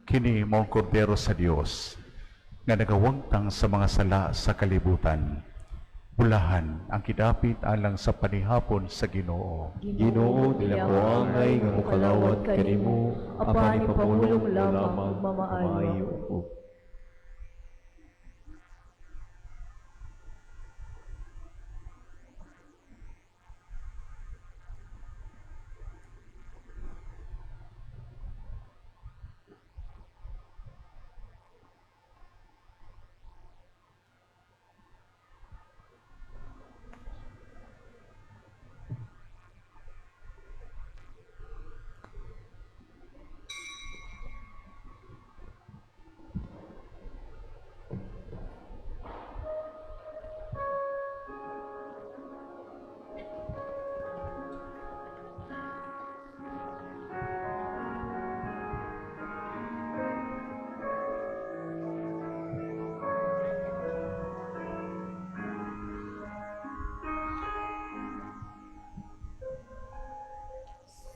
Kini mao ang kordero sa Dios nga nagawangtang sa mga sala sa kalibutan. Bulahan ang kidapit alang sa panihapon sa Ginoo. Ginoo, dili ako angay nga mokalawat kanimo, apan ipamulong lamang mamaayo ako.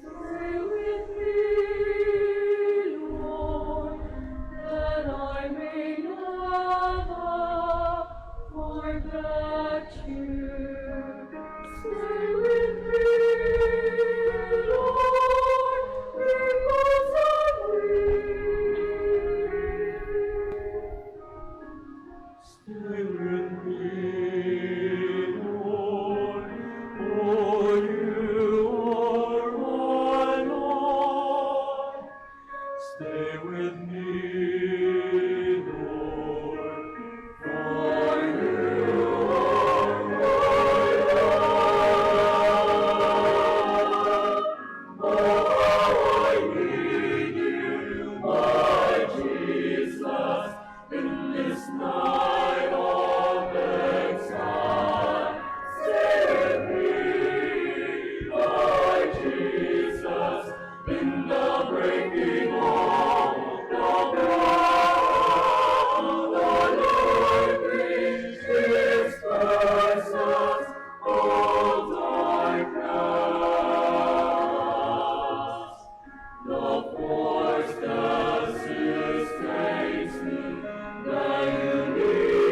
Stay with me, Lord, that I may never forget you. Stay with me, Lord, because I'm weak. Stay with me, Lord, for you are my Lord. Stay with me, Lord, for you are my Lord. Oh, how I need you, my Jesus, in this night of exile. Stay with me, my Jesus, in the breaking of the breath. The Lord disperses all darkness. The force that sustains me, the unique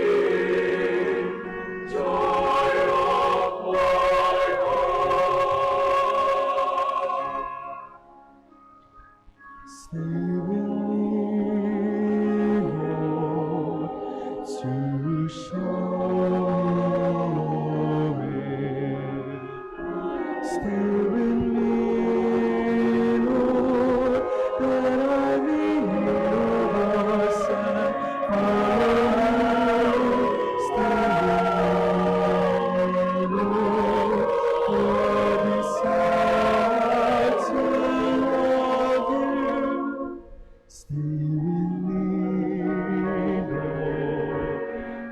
joy of my heart. Stay with me, Lord, to show me your way. Stay with me, Lord, that I may hear your voice and follow you. Stay with me, Lord, for I desire to love you. Stay with me, Lord.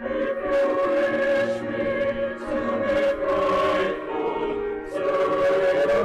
If you wish me to be faithful to you.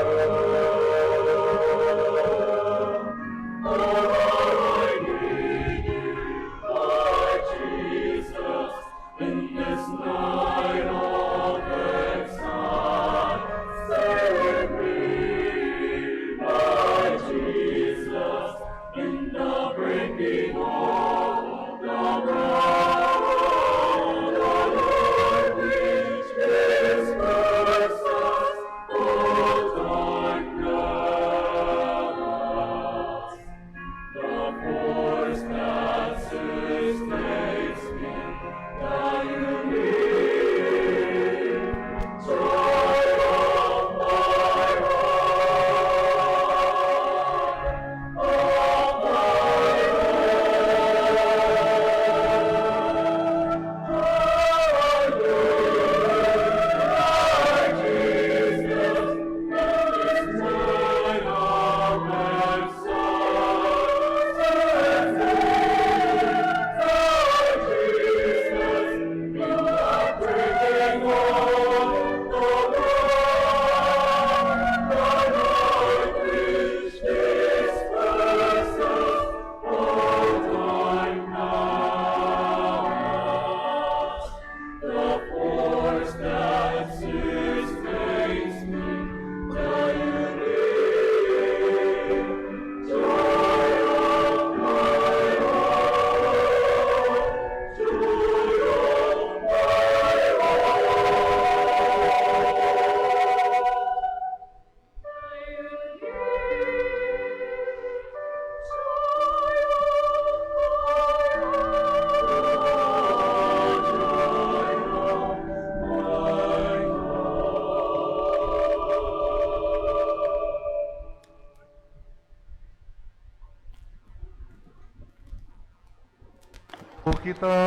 Kita.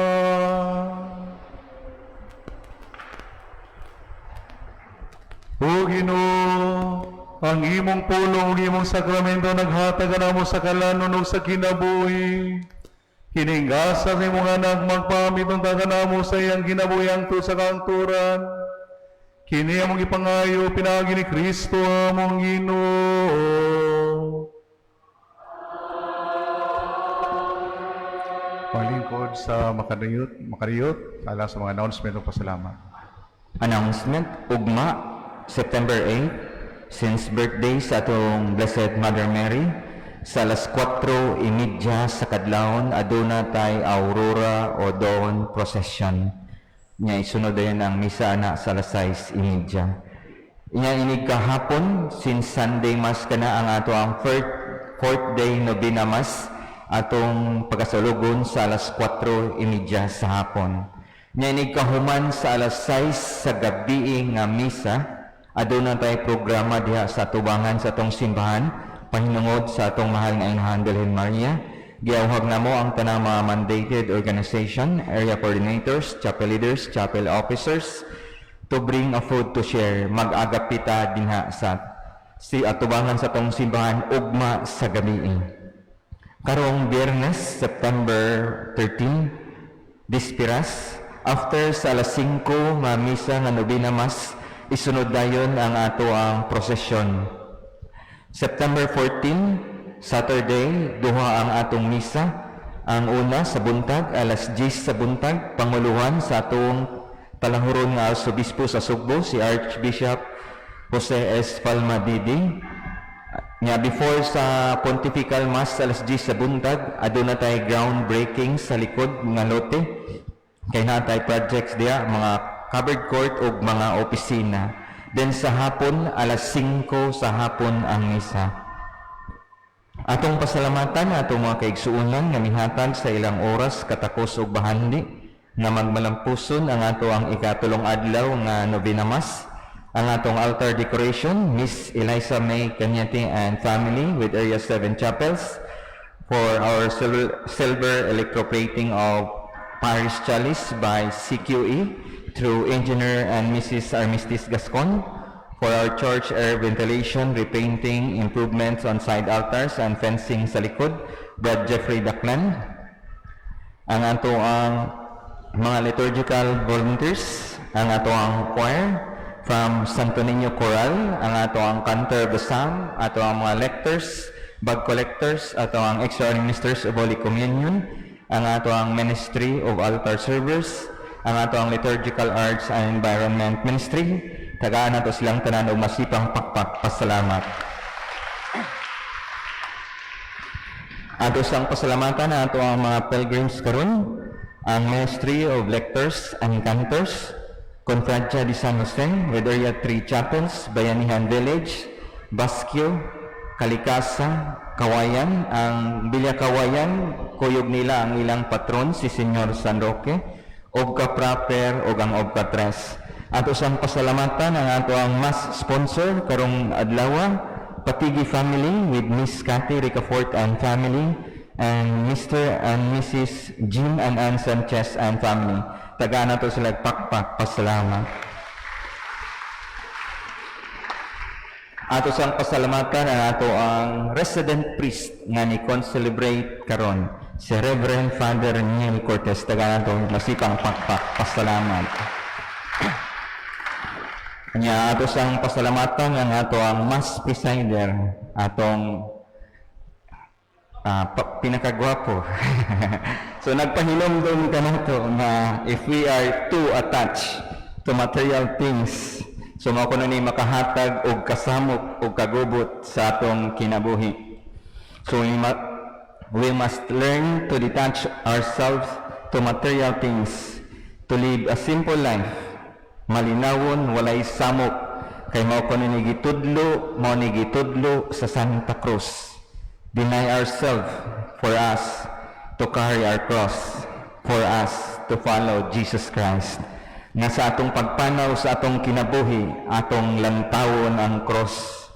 O Ginoo, ang imong pulong ug imong sakramento naghatag kanamo sa kalanon ug sa kinabuhi. Kining gasa sa imong Anak magpahamit unta kanamo sa iyang kinabuhi hangtod sa kahangturan. Kini among gipangayo pinaagi ni Kristo among Ginoo. Paglingkod sa makaniyot, makariyot, alang sa mga announcement ug pasalamat. Announcement, ugma, September 8, since birthday sa atong Blessed Mother Mary, sa alas 4:30 sa kadlawon, aduna tay Aurora o Dawn Procession. Nya isunod dayon ang misa ana sa alas 6:30. Nya inig kahapon, since Sunday Mass kana ang ato ang fourth day Novena Mass, atong pagkasulugon sa alas 4:30 sa hapon. Nya inig kahuman sa alas 6 sa gabi nga misa, aduna tay programa diha sa tubangan sa atong simbahan, pahinungod sa atong mahal nga Inahan Birhen Maria. Giawhag namo ang tanang mga mandated organization, area coordinators, chapel leaders, chapel officers, to bring a food to share. Mag-agapita dinha sa si atubangan sa atong simbahan ugma sa gabi. Karong Biyernes, September 13, Dispiras, after sa alas 5 nga misa nga Novena Mass, isunod dayon ang ato ang prosesyon. September 14, Saturday, duha ang atong misa. Ang una sa buntag, alas 10 sa buntag, panguluhan sa atong talahuron nga Arsobispo sa Sugbo, si Archbishop Jose S. Palma DD. Nya before sa Pontifical Mass alas 10 sa buntag, aduna tay groundbreaking sa likod nga lote. Kay naa tay projects diya, mga covered court ug mga opisina. Then sa hapon, alas 5 sa hapon ang misa. Atong pasalamatan atong mga kaigsuonan nga mihatag sa ilang oras, katakos ug bahandi nga magmalampuson ang ato ang ikatulong adlaw nga Novena Mass. Ang atong altar decoration, Miss Eliza May Cañete and family with Area 7 Chapels, for our silver electroplating of Parish Chalice by CQE through Engineer and Mrs. Armistice Gascon, for our church air ventilation, repainting, improvements on side altars and fencing sa likod, Brad Jeffrey Daklan. Ang ato ang mga liturgical volunteers, ang ato ang choir from Santo Niño Choral, ang ato ang cantor of the psalm, ato ang mga lectors, bag collectors, ato ang extra ministers of Holy Communion, ang ato ang Ministry of Altar Servers, ang ato ang Liturgical Arts and Environment Ministry. Tagaan nato silang tanan og masipang pakpak pasalamat. Ato sang pasalamatan ang ato ang mga pilgrims karon, ang Ministry of Lectors and Cantors, Confradia de San Jose with Area 3 Chapels, Bayanihan Village, Basquio, Kalikasa, Kawayan, ang Villa Kawayan, kuyog nila ang ilang patron si Senyor San Roque, Obka Proper ug ang Obka Tres. Ato sang pasalamatan ang ato ang mass sponsor karong adlaw, Patigi family with Miss Cathy Ricafort and family, and Mr. and Mrs. Jim and Ann Sanchez and family. Tagaan nato sila pakpak pasalamat. Ato sang pasalamatan ang ato ang resident priest nga ni concelebrate karon, si Reverend Father Neil Cortez. Tagaan nato masipang pakpak pasalamat. Nya ato sang pasalamatan ang ato ang mass presider, atong pinakagwapo. So nagpahinomdom ka nato nga if we are too attached to material things, so mao kuno ni makahatag og kasamok og kagubot sa atong kinabuhi. So we must learn to detach ourselves to material things, to live a simple life. Malinawon, walay samok, kay mao kuno ni gitudlo, mao ni gitudlo sa Santa Cruz. Deny ourselves for us to carry our cross, for us to follow Jesus Christ. Nga sa atong pagpanaw sa atong kinabuhi, atong lantawon ang cross.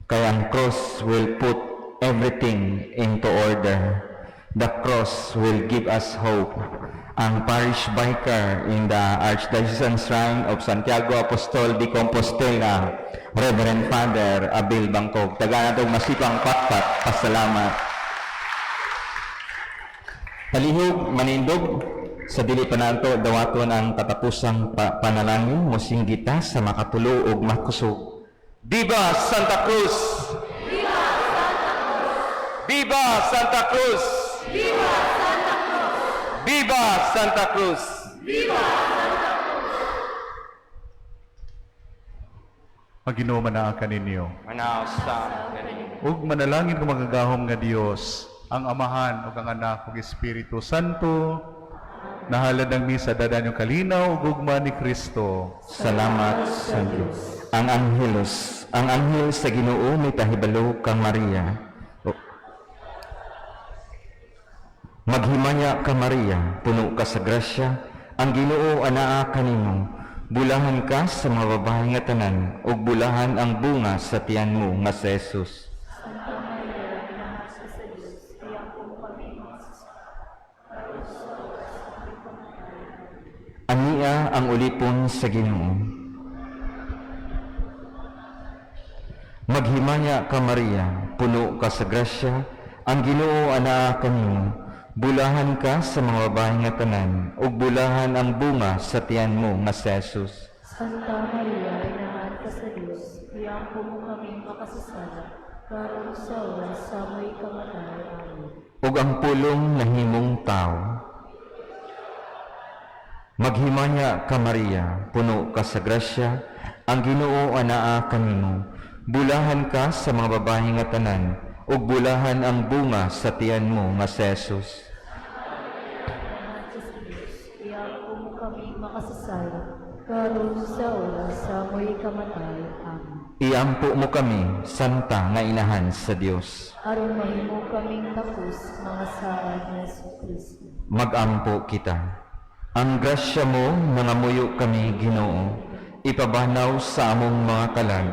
Kay ang cross will put everything into order. The cross will give us hope. Ang parish vicar in the Archdiocesan Shrine of Santiago Apostol de Compostela, Reverend Father Abel Bangkok. Tagaan natong masipang pakpak, pasalamat. Palihog, manindog, sa dili pa nato dawaton ang katapusang panalangin, mosinggit ta sa makatulo ug makusog. Viva Santa Cruz! Viva Santa Cruz! Viva Santa Cruz! Viva Santa Cruz! Ang Ginoo manaa kaninyo. Manaos sa Ug manalangin ko magagahom nga Dios, ang Amahan ug ang Anak ug Espiritu Santo. Nahalad ang misa dadan yung kalinaw ug gugma ni Kristo. Salamat sa Dios. Ang angelos, ang anghel sa Ginoo mitahibalo kang Maria. O- Maghimaya ka, Maria, puno ka sa grasya, ang Ginoo anaa kanimo. Bulahan ka sa mga babae nga tanan, ug bulahan ang bunga sa tiyan mo nga si Jesus. Santa Maria, Inahan sa Diyos, iampo mo kami makasasala, karon sa oras sa aming kamatayon. Ania ang ulipon sa Ginoo. Maghimaya ka, Maria, puno ka sa grasya, ang Ginoo anaa kanimo. Bulahan ka sa mga babae nga tanan, ug bulahan ang bunga sa tiyan mo nga si Jesus. Santa Maria, Inahan ka sa Diyos, iampo mo kami makasasala, karon sa oras sa aming kamatayon. Amen. Ug ang pulong nahimong tao. Maghimaya ka, Maria, puno ka sa grasya, ang Ginoo anaa kanimo. Bulahan ka sa mga babae nga tanan, ug bulahan ang bunga sa tiyan mo nga si Jesus. Inahan ka sa Diyos, iampo mo kami makasasala, karon sa oras sa aming kamatayon. Amen. Iampo mo kami, Santa nga Inahan sa Dios. Aron mahimo kaming takos mga saad ni Jesu Cristo. Magampo kita. Ang grasya mo, nangamuyo kami, Ginoo, ipabanaw sa among mga kalag,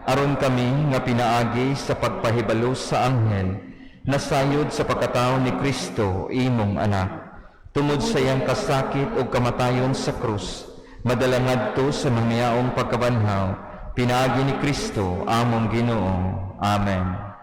aron kami nga pinaagi sa pagpahibalo sa anghel, nasayod sa pagkatao ni Kristo, imong anak. Tungod sa iyang kasakit ug kamatayon sa krus, madala ngadto sa mangyaong pagkabanhaw, pinaagi ni Kristo, among Ginoo. Amen.